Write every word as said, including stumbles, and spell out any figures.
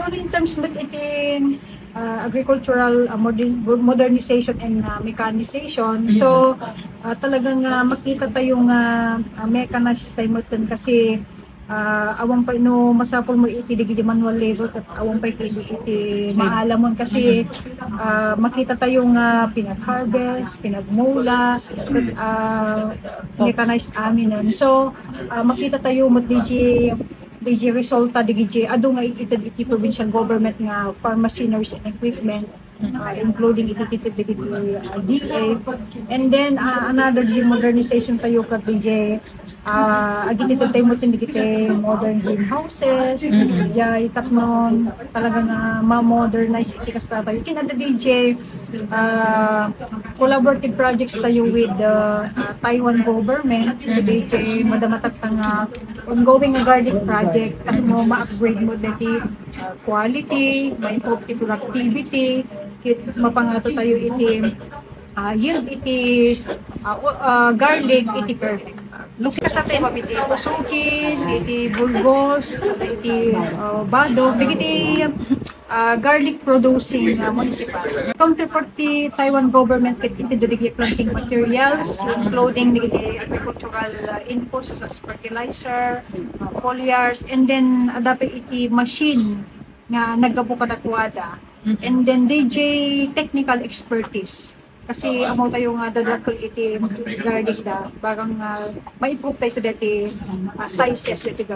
In terms met iti ah, agricultural ah, modern- modernization and ah, mechanization, so ah, talagang ah, makita tayo nga ah, mechanized tayo metten kasi ah, awan pay no masapul mo iti dagiti manual labor ket awan pay iti, iti maalamon kasi ah, makita tayo nga pinag-harvest, pinagmula, ket ah, mechanized aminen. So ah, makita tayo met digi digi resulta digi adu nga ited iti provincial government nga farm machineries and equipment, ah, including iti titid dagiti ah, D A. And then ah, another digi modernization tayo ket digi ah, agititid tayo met dagiti modern greenhouses, diay tapno talaga nga ma-modernize iti kasta tayo. Ken adda digi ah, collaborative projects tayo with the ah, Taiwan government. So digi madamatak nga ongoing nga garlic project tapno ma-upgrade mo dagiti ah, quality, ma-improve ti productivity, ket mapangato tayo iti ah, yield iti ah, o- ah, garlic iti perfect. Look at tayo mabiti. Usukin, iti Burgos, iti ah, Badog, dagiti ah, garlic producing ah, municipal. Counterpart ti Taiwan government ket iti dagiti planting materials, including dagiti agricultural ah, inputs such as fertilizer, ah, foliars, and then adda pay iti machine nga naggapu kadakuada. And then digi technical expertise. Kasi ammo tayo nga dadakkel iti garlic da, bagang nga ma-improve tayo dagiti ah, sizes iti garlic.